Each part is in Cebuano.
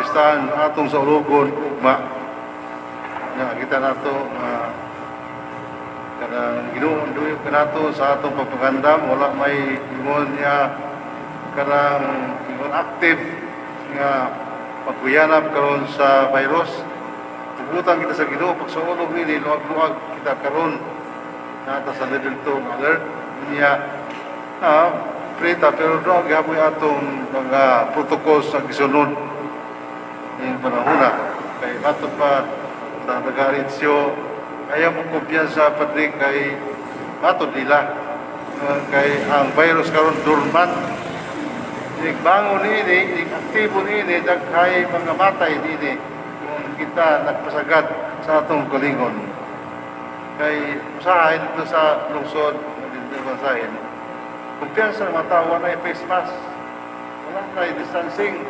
kapistahan atong saulugon ugma. Nga kita nato nga kanang Ginoo ang kanato sa atong pagpagandam, wala may ingon niya kanang ingon active nga pagkuyanap karon sa virus. Tugutan kita sa Ginoo pagsaulog nini, luag-luag kita karon nata sa level 2 nga alert niya. Prita pero doon gihapon atong mga protocols sa gisunod ning panahona kay matod pa sa nagaritso ayaw mo kumpiyansa, Padre, kay matod nila kay ang virus karon dormant. Bangon niini, aktibo niini, daghay mga matay niini kung kita nagpasagad sa atong kalingon. Kay usahay dito sa lungsod, dito basahin. Kumpiyansa ng mga tao, wala na face mask. Wala na distancing.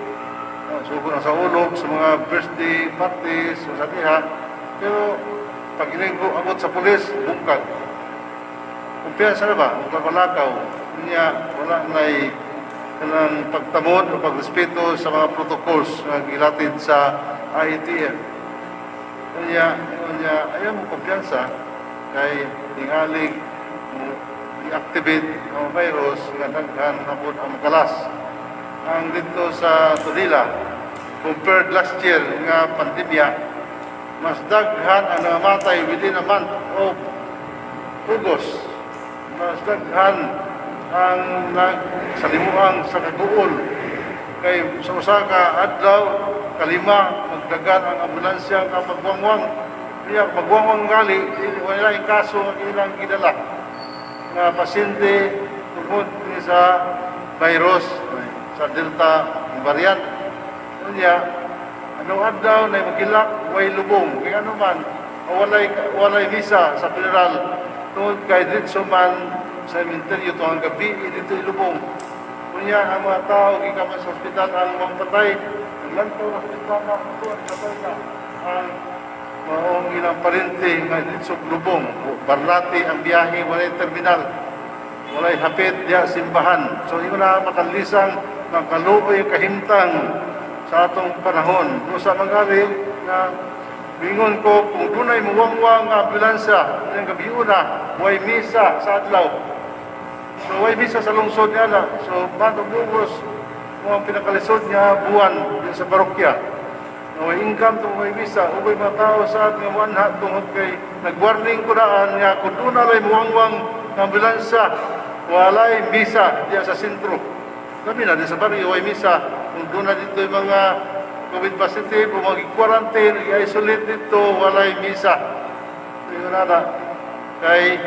Sugo na sa ulog, sa mga birthday parties, sa diha. Pero pag ining abot sa pulis, bungkag. Kumpiyansa na ba? Magkakalakaw. Niya, wala na kanang pagtamod o pagrespeto sa mga protocols nga gilatid sa IATF. Kanya, ayaw mo kumpiyansa kay tingalig mo i-activate ang virus nga daghan hapon ang makalas. Ang dito sa Tudela, compared last year nga pandemya, mas daghan ang nangamatay within a month of August. Mas daghan ang nagsalimuang sa kaguol. Kay sa usa ka adlaw, kalima, magdagan ang ambulansya nga magwangwang. Kaya magwangwang gali, wala yung kaso nga ilang gidala nga pasyente tungod ni sa virus sa Delta variant. Unya, anong adlaw na magilak, way lubong. Kaya ano man, walay misa sa funeral tungod kay diretso man sa sementeryo tuwang gabi, dito ilubong. Unya, ang mga tao, gikan man sa ospital ang mga patay, ang lantaw na ospital na, ito ang patay na. Ang maong ilang parente nga diretso lubong. Barlati ang biyahe, walay terminal. Walay hapit diya simbahan. So, ingon na makalisang, makaluoy kahimtang sa atong panahon. No sa mangali na bingon ko kung dunay muwangwang nga ambulansya ng gabi una, way misa sa adlaw. So way misa sa lungsod niya na. So matubugos mo ang pinakalisod niya buwan din sa parokya. Nga way income tungod way misa, ubay mga tao sa nga muanha tungod kay nag-warning ko daan nga kung doon alay muwangwang nga ambulansya, walay misa diya sa sentro. Kami na din sa baryo, way misa. Kung doon na dito yung mga COVID positive o mag-quarantine, i-isolate dito, walay misa. Yun na. Kay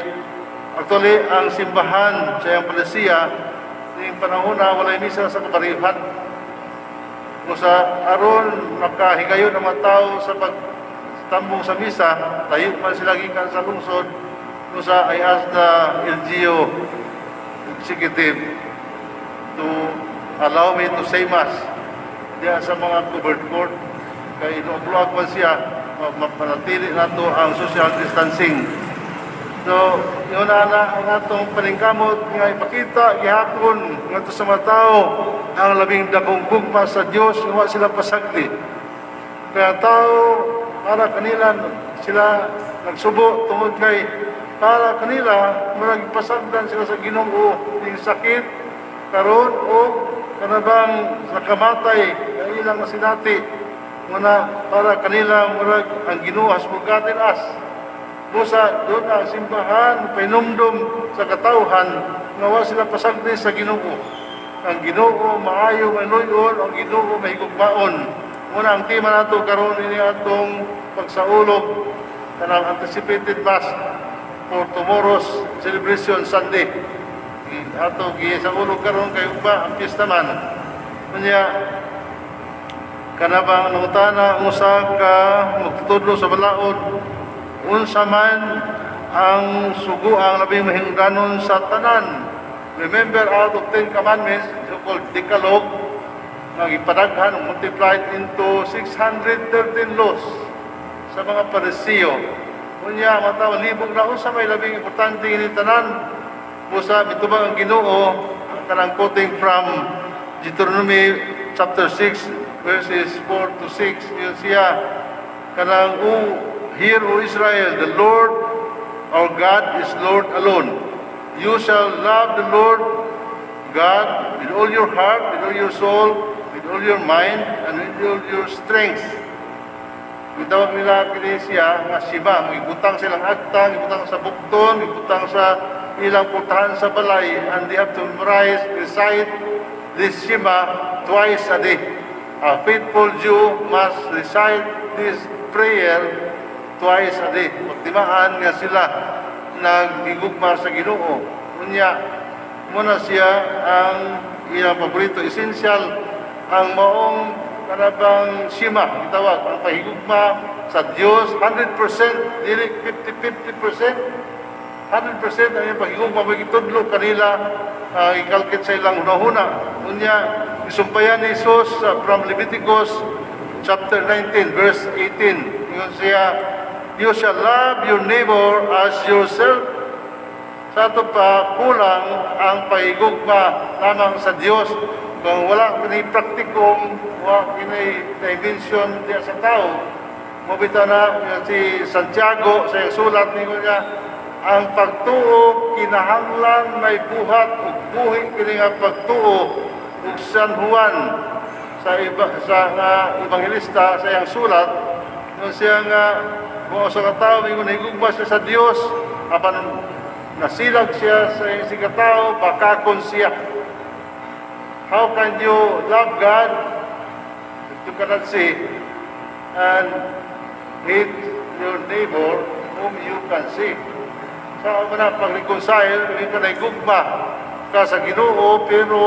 actually, ang simbahan sa iyang palisiya, yung panahon na walay misa sa kabarihan. Kung sa aron makahigayon ang mga tao sa pagtambong sa misa, tayo man sila gikan sa lungsod, kung sa I ask the LGU executive to allow me to say mass diya sa mga covered court kay luag man siya, mapanatili nato ang social distancing. So, yun na ang atong paningkamot nga ipakita gihapon ngadto sa mga tao ang labing dakong gugma sa Dios nga wa sila pasagdi. Kaya tao para kanila sila nagsubo tungod kay para kanila murag pasagdan sila sa Ginoo ning sakit karon o kanabang sa kamatay nga ilang nasinati nga para kanila murag ang Ginoo has forgotten us. Busa doon ang simbahan painumdum sa katawhan nga wa sila pasagdi sa Ginoo. Ang Ginoo maayo manuyon, ang Ginoo mahigugmaon. Muna ang tema nato karon ini atong pagsaulog kanang anticipated mass for tomorrow's celebration Sunday. Ato gisaulog karon kay ugma ang piyesta man. Unya kanabang nangutana ang usa ka magtutudlo sa balaod, unsa man ang sugo ang labing mahingdanon sa tanan? Remember, out of 10 Commandments, so-called Decalogue, nga gipadaghan, multiplied into 613 laws sa mga Pariseo. Unya, matawa, libog na unsa may labing importante ini tanan. Busa, mitubag ang Ginoo, kanang quoting from Deuteronomy chapter 6, verses 4 to 6, yun siya, kanang, "O, hear, O Israel, the Lord our God is Lord alone. You shall love the Lord God with all your heart, with all your soul, with all your mind, and with all your strength." Gitawag nila kini siya nga Shema. Gibutang silang agtang, gibutang sa bukton, gibutang sa ilang pultahan sa balay, and they have to memorize, recite this Shema twice a day. A faithful Jew must recite this prayer twice a day. Pagtimaan nga sila naghigugma sa Ginoo. Unya, muna siya ang iyang paborito. Essential ang maong kanabang Shema, gitawag, ang pahigugma sa Dios, 100%, dili 50-50%, 100% ang iyang pahigugma, magitudlo kanila, ikalkit sa ilang hunahuna. Unya, isumpayan ni Jesus from Leviticus chapter 19, verse 18. Ingon siya, "You shall love your neighbor as yourself." Sa ato pa, kulang ang pahigugma lamang sa Dios. Kung wala kini praktikum, wala kini dimension diya sa tao, mabita na si Santiago sa iyang sulat niya, ang pagtuo kinahanglan may buhat ug buhi kini nga pagtuo. Ug San Juan sa iba, sa nga ebanghelista, sa iyang sulat no, siya nga kung usa ka tawo ingon higugma siya sa Dios apan nasilag siya sa iyang isigkatawo, bakakon siya. How can you love God if you cannot see and hate your neighbor whom you can see? Sa na pag-reconcile, hindi ka nahigugma ka sa Ginoo pero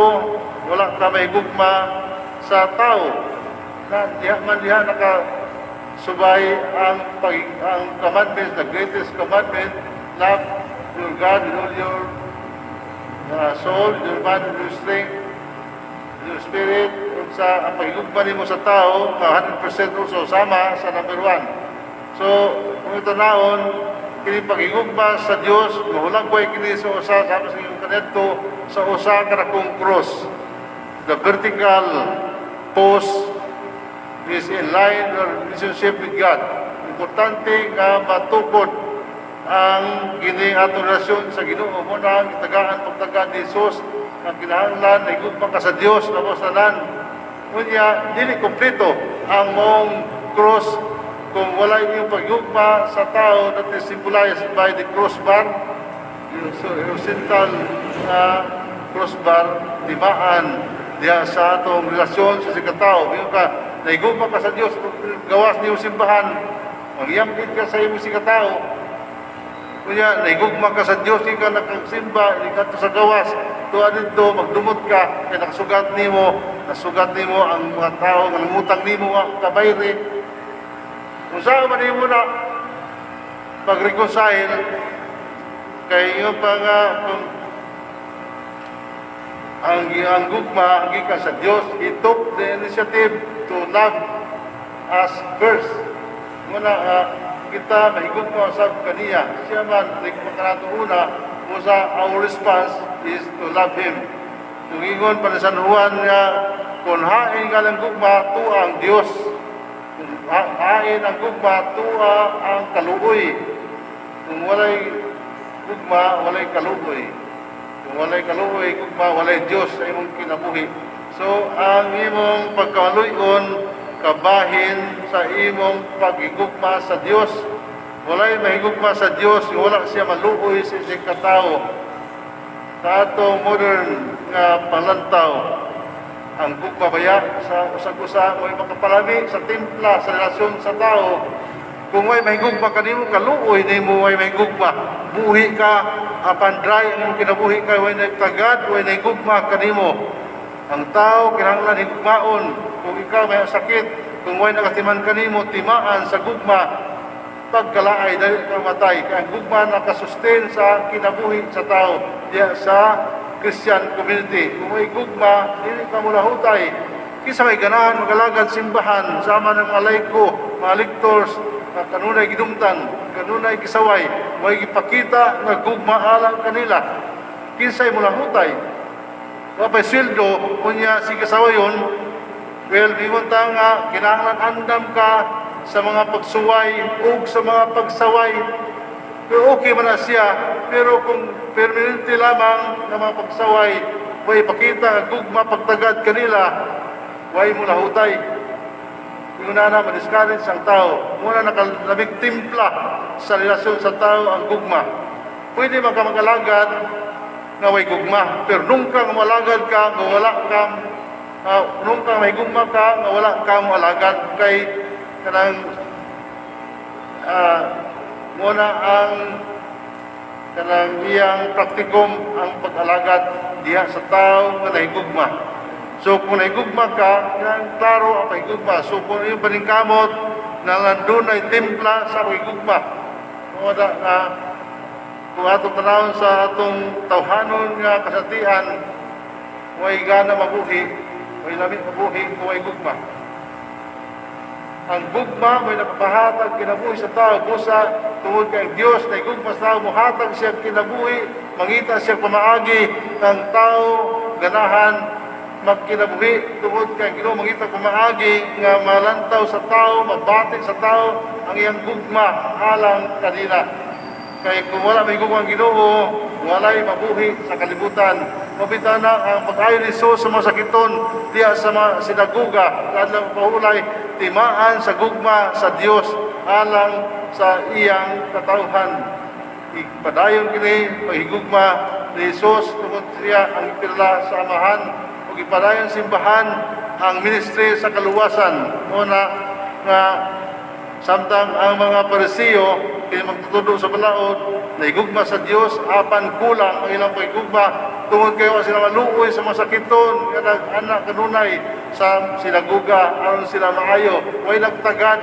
wala ka mahigugma sa tao. Na diha man diha naka subay ang commandments, the greatest commandment, love your God with all your soul, your mind, with your strength, your spirit, ug sa ang paghigugma nimo sa tao, nga 100% also sama sa number one. So, kung ito naon, kini paghigugma sa Dios, mahulagway kini sa usa sama sa iyong kanadto sa usa ka dakong cross. The vertical post is in line or relationship with God. Importante nga matukod ang kini atong relasyon sa Ginoo mo na ang itagaan pagtagaan ni Jesus nga kinahanglan nahigugma ka sa Dios labaw tanan. Unya, dili kompleto ang maong cross kung wala inyong paghigugma sa tao that is symbolized by the crossbar, yung, so, yung central na crossbar, timaan diha sa atong relasyon sa isigkatao. Ingon ka, nahigugma ka sa Dios, gawas niyong simbahan, mangyamit ka sa imong isigkatao. Kunya, nahigugma ka sa Dios, di ka nakagsimba, di ka to sa gawas, tuwa dito, magdumot ka, kay nakasugat nimo, nasugat nimo ang mga tao, nga nangutang nimo nga kabayri. Kung saan man nimo na pag-reconcile, kay yung pa nga, kung ang gugma gikan sa Dios, He took the initiative to love us first. Muna kita mahigugma sa kaniya. Siya man, nahigugma kanato una, usa our response is to love Him. Kung ingon pa ni San Juan nga, kung hain nga lang gugma, tuwa ang Dios. Kung hain ang gugma, tuwa ang kaluoy. Kung walay gugma, walay kaluoy. Kung walay kaluoy, gugma, walay Dios sa imong kinabuhi. So, ang imong pagkamaluyon, kabahin sa imong paghigugma sa Dios. Walay mahigugma sa Dios, wala siya maluoy sa isang katao. Sa atong modern nga palantaw, ang gugma baya sa usag-usa mo'y makapalami sa timpla sa relasyon sa tao. Kung way mahigugma kanimo, kaluoy nimo way mahigugma. Buhi ka apan dry ang imong kinabuhi kay way nagtagad, way nahigugma kanimo. Ang tao kinahanglan higugmaon. Kung ikaw may sakit, kung way nakatiman kanimo, timaan sa gugma, pagkalaay dali ka matay. Kay ang gugma nakasustain sa kinabuhi sa tao diya sa Christian community. Kung may gugma, dili ka mulahutay. Kinsa may ganahan magalagad simbahan sama ng mga laiko, mga lectors, nga kanunay gidumtan, kanunay gisaway, may gipakita nga gugma alang kanila. Kinsay mulahutay? Wa pay sweldo, unya si kasawayon, Well, ingon ta nga kinahanglan andam ka sa mga pagsuway ug sa mga pagsaway. Pero okay man na siya, pero kung permanente lamang na mga pagsaway, way ipakita ang gugma pagtagad kanila, way mo nahutay. Ingon na ma-discourage ang tao. Muna nakalamig timpla sa relasyon sa tao ang gugma. Pwede man ka mag-alagad nga way gugma, pero nungka nga moalagad ka nga wala ka nungka may gugma ka nga wala ka mo alagad, kay kanang muna ang kanang iyang praktikum ang pag-alagad diha sa tao nga nahigugma. So kung nahigugma ka, yan klaro ang pahigugma. So kung iyong paningkamot na nandun ay timpla sa pahigugma. Wala nga kung atong tanawon sa atong tawhanon nga kasatian, way gana mabuhi, way lami mabuhi kung way gugma. Ang gugma may nakapahatag kinabuhi sa tao, busa tungod kay ang Dios na gugma sa tao, muhatag siya kinabuhi, mangita siya pamaagi ng tao ganahan magkinabuhi tungod kay ang Ginoo mangita pamaagi nga malantaw sa tao, mabati sa tao ang iyang gugma alang kanila. Kay kung wala may gugma ang Ginoo, walay mabuhi sa kalibutan. Mabita na ang pag-ayo ni Jesus sa mga sakiton diya sa mga sinaguga, adlaw pahulay, timaan sa gugma sa Dios alang sa iyang katawhan. Ipadayon kini paghigugma ni Jesus tungod siya ang ipilala sa Amahan ug ipadayon simbahan ang ministry sa kaluwasan. Una nga samtang ang mga Parisiyo kini magtutudlo sa balaod, nahigugma sa Dios apan kulang ang ilang paghigugma tungod kay wa sila maluoy sa mga sakiton nga nag-anak kanunay sa sinaguga aron sila maayo, way nagtagad.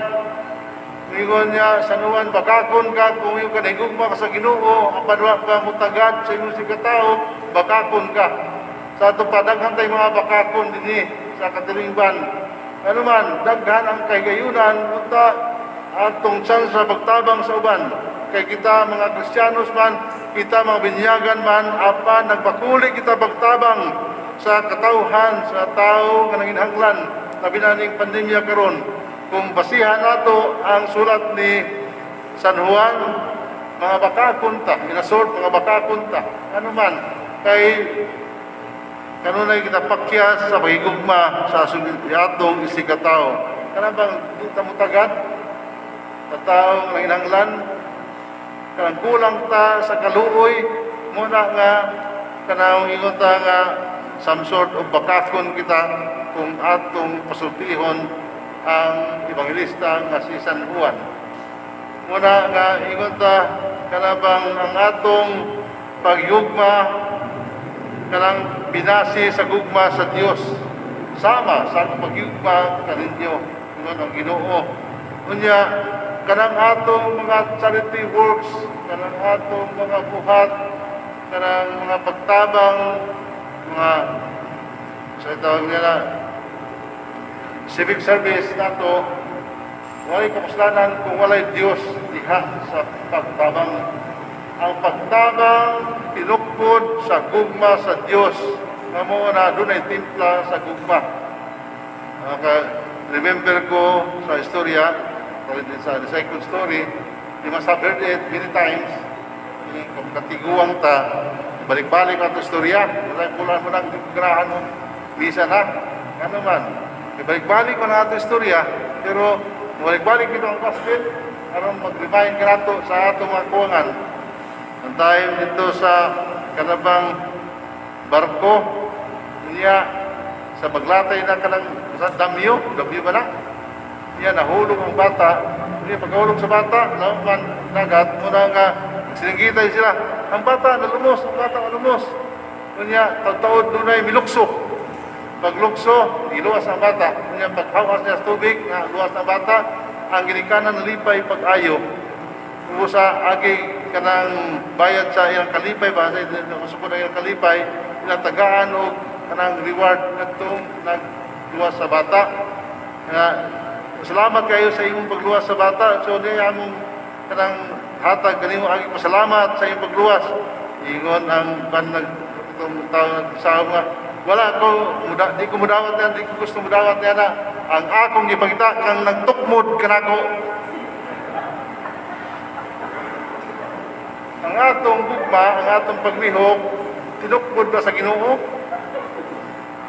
Ingon niya sa Juan, "Bakakon ka kung iyong kanahigugma ka sa Ginoo apan wa ka mutagad sa imong sikatao, bakakon ka." Sa ato pa, daghan tay mga bakakon dinhi sa katilingban. Ano man, daghan ang kahigayunan unta atong chance sa pagtabang sa uban. Kay kita mga Kristiyanos man, kita mga binyagan man, apan nagpakuli kita pagtabang sa katawhan, sa tao nga nanginhanglan, labi na ning pandemya karon. Kung basihan nato ang sulat ni San Juan, mga bakakon ta, inasort mga bakakon ta. Ano man, kay kanunay kita pakyas sa pagigugma sa atong isigkatao. Kana bang di ta mutagad sa taong nanginhanglan, kanang kulang ta sa kaluoy, muna nga kanang ingon ta nga some sort of bakakon kita kung atong pasultihon ang ebanghelista nga si San Juan. Muna nga ingon ta kanabang ang atong pagyugma kanang binasi sa gugma sa Dios sama sa pagyugma kaninyo, ingon ang Ginoo. Unya kanang atong mga charity works, kanang atong mga buhat, kanang mga pagtabang, mga sa tawag nila civic service nato, walay kapuslanan kung walay Dios diha sa pagtabang. Ang pagtabang tinukod sa gugma sa Dios nga mo na dunay timpla sa gugma. Naka remember ko sa istorya sa the second story, you must have heard it many times. Kung katiguang ta, balik-balik ang istorya, wala kulang mo nang ganahan mo misa na ano man, balik-balik mo na ato istorya, pero balik-balik ito ang gospel aron mag-remind ka nato sa atong mga kuwangan. Ang time dito sa kanabang barko niya sa maglatay na kanang sa damyo, damyo ba na? Niya nahulog ang bata. Niya pagkahulog sa bata, man dagat muna nga siningitay sila. Ang bata nalumos, ang bata nalumos. Unya tagtaod dunay milukso. Paglukso, iluwas ang bata. Unya paghawas niya sa tubig, na luwas ang bata, ang ginikanan nalipay pag-ayo. Usa agi kanang bayad sa iyang kalipay ba sa masukod ang iyang kalipay, inatagaan og kanang reward ngadtong nagluwas sa bata. Nga salamat kayo sa imong pagluwas sa bata. So niya among kanang hatag kanimo agi pasalamat sa imong pagluwas. Ingon ang ban nag itong tao nagsawa nga, Wala ko muda, di ko mudawat niya, di ko gusto mudawat niya na ang akong gipangita kang nagtukmod kanako. Ang atong gugma, ang atong paglihok, tinukmod ba sa Ginoo?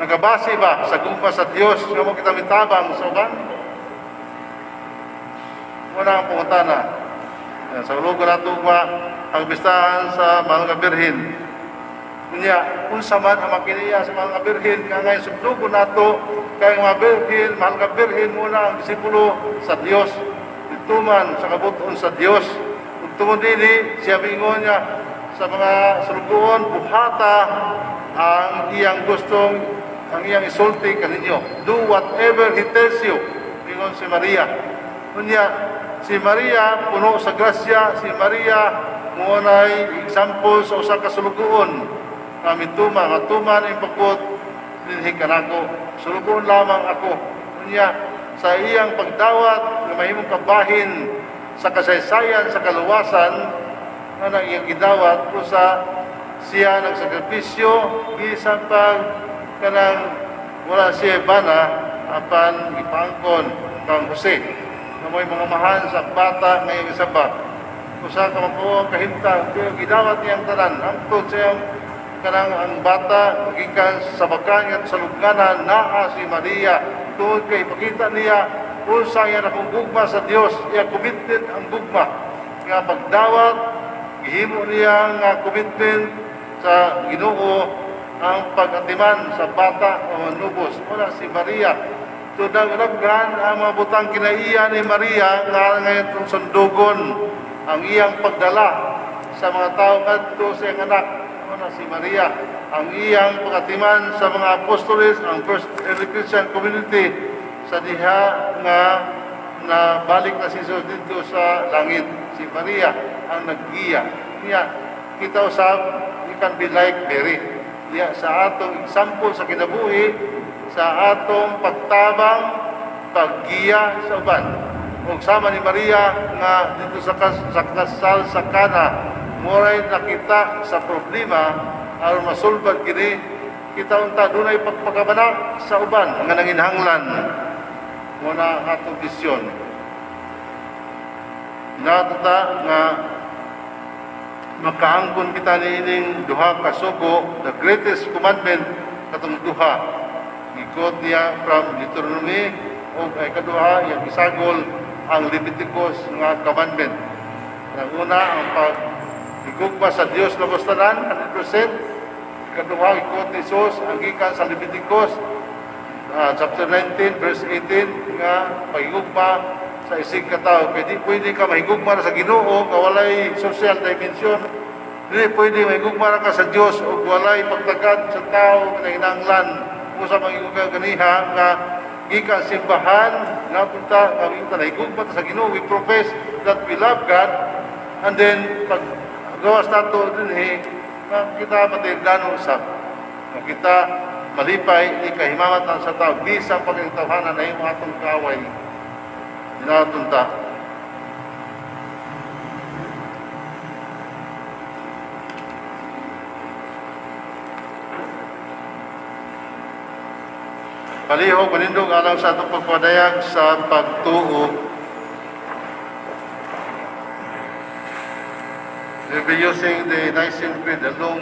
Nagabase ba sa gugma sa Dios nga mo kita mitabang sa uban? Wala ang pangutana. Yan, sa ulo nato ugma ang bistahan sa Mahal nga Birhen. Unya, unsa man ang makiniya sa Mahal nga Birhen nga ngayon sugdugon nato kay mga birhen, Mahal nga Birhen muna ang disipulo sa Dios. Ituman sa kabuton sa Dios. Ug tungod dini siya miingon niya sa mga sulugoon, buhata ang iyang gustong, ang iyang isulti kaninyo. Do whatever he tells you. Ingon si Maria. Unya, si Maria puno sa grasya, si Maria mo nay example sa usa ka sulugoon nga mituma, nga tuman ang pagbuot dinhi kanako. Sulugoon lamang ako. Unya, sa iyang pagdawat nga mahimong kabahin sa kasaysayan sa kaluwasan nga nang iyang gidawat usa siya nagsakripisyo bisan pag kanang wala siya bana, apan gipaangkon kang Jose nga mo'y mga mahan sa bata nga iyang isabak. Usa ka mapuo kahimtang, pero gidawat niyang tanan hangtod sa iyang kanang ang bata gikan sa bakan at sa lugnanan, naa si Maria tungod kay ipakita niya unsa iya nakong gugma sa Dios, iya commitment ang gugma nga pagdawat. Gihimo niya nga commitment sa Ginoo ang pag-atiman sa bata o manubos. Wala si Maria. So daghan ang mga butang kinaiya ni Maria nga ngayon itong sundugon ang iyang pagdala sa mga tao ngadto sa iyang anak. Wala si Maria. Ang iyang pagatiman sa mga apostoles, ang first early Christian community sa diha nga na balik na si Jesus dito sa langit. Si Maria ang naggiya. Niya, kita usab, we can be like Mary. Niya, sa atong example sa kinabuhi, sa atong pagtabang, paggiya sa uban. Ug sama ni Maria nga dito sa kasal sa Kana, moray nakita sa problema aron masulbad kini, kita unta dunay pagpakabana sa uban nga nanginhanglan. Mo na ang atong bisyon. Natuta nga makaangkon kita niining duha ka sugo, the greatest commandment katong duha. Gi-quote niya from Deuteronomy o ay kaduha iyang isagol ang Leviticus nga commandment. Ang una, ang pag higugma sa Dios lubos tanan, 100%. Ikaduha, i-quote ni Jesus ang gikan sa Leviticus chapter 19 verse 18 nga paghigugma sa isig ka tawo. Kay di pwede ka mahigugma ra sa Ginoo nga walay social dimension. Di pwede mahigugma ra ka sa Dios ug walay pagtagad sa tao nga hinanglan mo sa manghigugma ganiha nga gikan simbahan nga punta nga kita nahigugma ta sa Ginoo. We profess that we love God and then pag gawas nato dinhi nga kita matigdano usab nga kita malipay ni kahimamat sa tao bisan pag ang tawhana na imo atong kaaway dinatunta. Palihog, manindog alang sa atong pagpadayag sa pagtuo. We'll be using the Nicene Creed along